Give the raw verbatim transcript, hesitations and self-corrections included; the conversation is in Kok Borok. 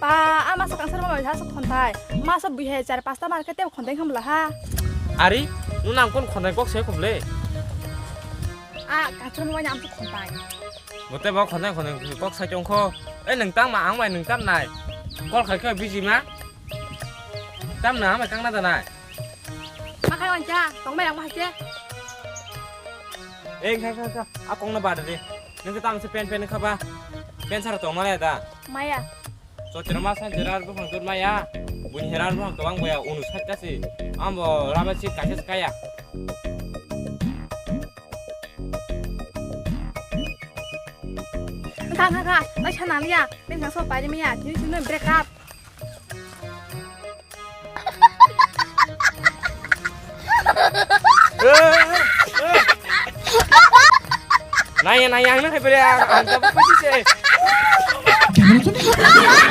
Ah, ah, masa kangsar mama ha sok khonthai. Masa bihai char pasta mar kete khonthai khamla ha. Ari, nuna ang kon khonthai kok sai khumle. Ah, kangsar mama am sok khonthai. Bote bo khonthai khonthai kok sai chongkho. Eh, nung tam ma ang bai nung tam nai. Kol khai khe busy ma. Tam na ma kang na da nai. Ma khai wan cha, tong mai ang ma hai che. Eh, kha, kha, kha. A kong na ba de. Nung tam se pen pen kha ba. Pen sar tong ma le da. Maya. Chotirma sanchirar buphang tut maya, buini herar buphang kwbang boya unu sat kasi. Ambo rama si kaisa kaya. Kha, kha, kha, lai sana liya, pen kha so pari maya, tini tini break up. Naya, naya, ang na hai bere, ang, ang tabuk pasi se.